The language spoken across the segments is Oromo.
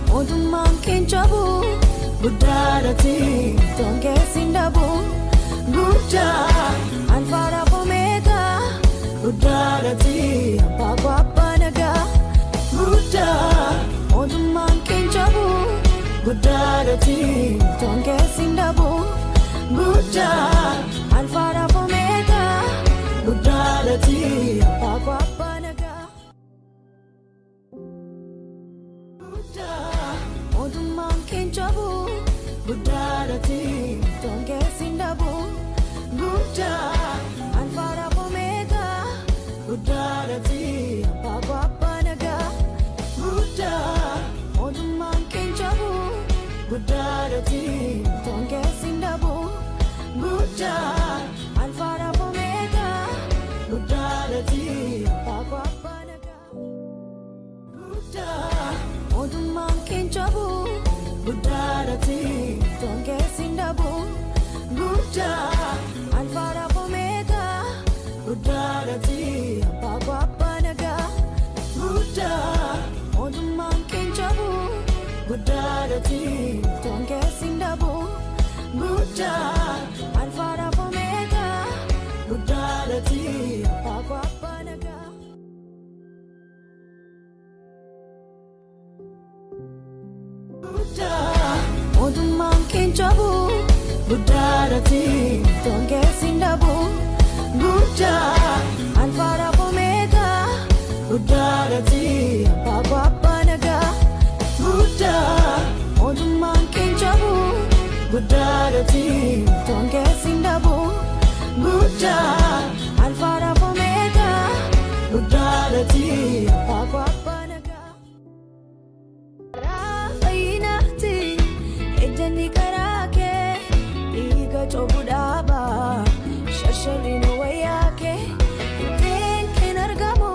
Mootummaan keenya jabu guddaadhaati toon keessi hin dhabu guddaa alfaadhaaf omeegaa guddaadhaati abbaa koo abbaa nagaa guddaa mootummaan keenya jabu guddaadhaati toon keessi hin dhabu guddaa alfaadhaaf omeegaa guddaadhaati abbaa koo abbaa nagaa. Guddaa mootummaan keenya jabu guddaadhaati toon keessi hin dhabu guddaa alfaadhaaf omeegaa guddaadhaati abbaa koo abbaa nagaa guddaa mootummaan keenya jabu guddaadhaati toon keessi hin dhabu guddaa alfaadhaaf omeegaa guddaadhaati abbaa koo abbaa nagaa. Guddaa mootummaan keenya jabu guddaadhaati toon keessi hin dhabu guddaa alfaadhaaf omeegaa guddaadhaati abbaa koo abbaa nagaa guddaa mootummaan keenya jabu guddaadhaati toon keessi hin dhabu guddaa alfaadhaaf omeegaa guddaadhaati abbaa koo abbaa nagaa. Guddaa mootummaan keenya jabu guddaadhaati toon keessi hin dhabu guddaa alfaadhaaf omeegaa guddaadhaati abbaa koo abbaa nagaa guddaa mootummaan keenya jabu guddaadhaati toon keessi hin dhabu guddaa alfaadhaaf omeegaa guddaadhaati abbaa koo abbaa nagaa. Karaa fayyinaatti ejjenni karaa kee dhiiga coobu dhaaba sharsharri nu wayyaa kee qixxeen keen argamu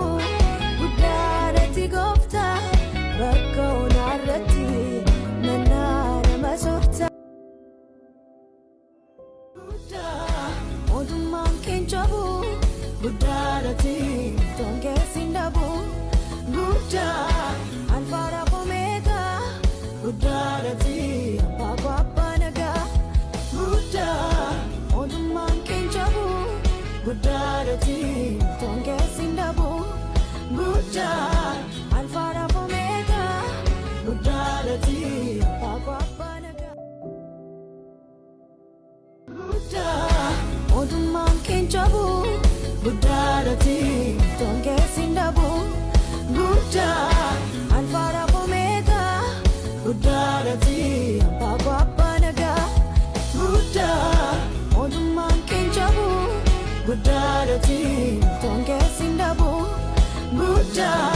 guddaadhatti gooftaa bakka onaarratti mannaa nama soorta. Guddaa mootummaan keenya jabu guddaadhaati toon keessi hin dhabu guddaa alfaadhaaf omeegaa guddaadhaati abbaa koo abbaa nagaa guddaa mootummaan keenya jabu guddaadhaati toon keessi hin dhabu guddaa alfaadhaaf omeegaa guddaadhaati abbaa koo abbaa nagaa. Guddaa mootummaan keenya jabu guddaadhaati toon keessi hin dhabu guddaa alfaadhaaf omeegaa guddaadhaati abbaa koo abbaa nagaa guddaa mootummaan keenya jabu guddaadhaati toon keessi hin dhabu guddaa.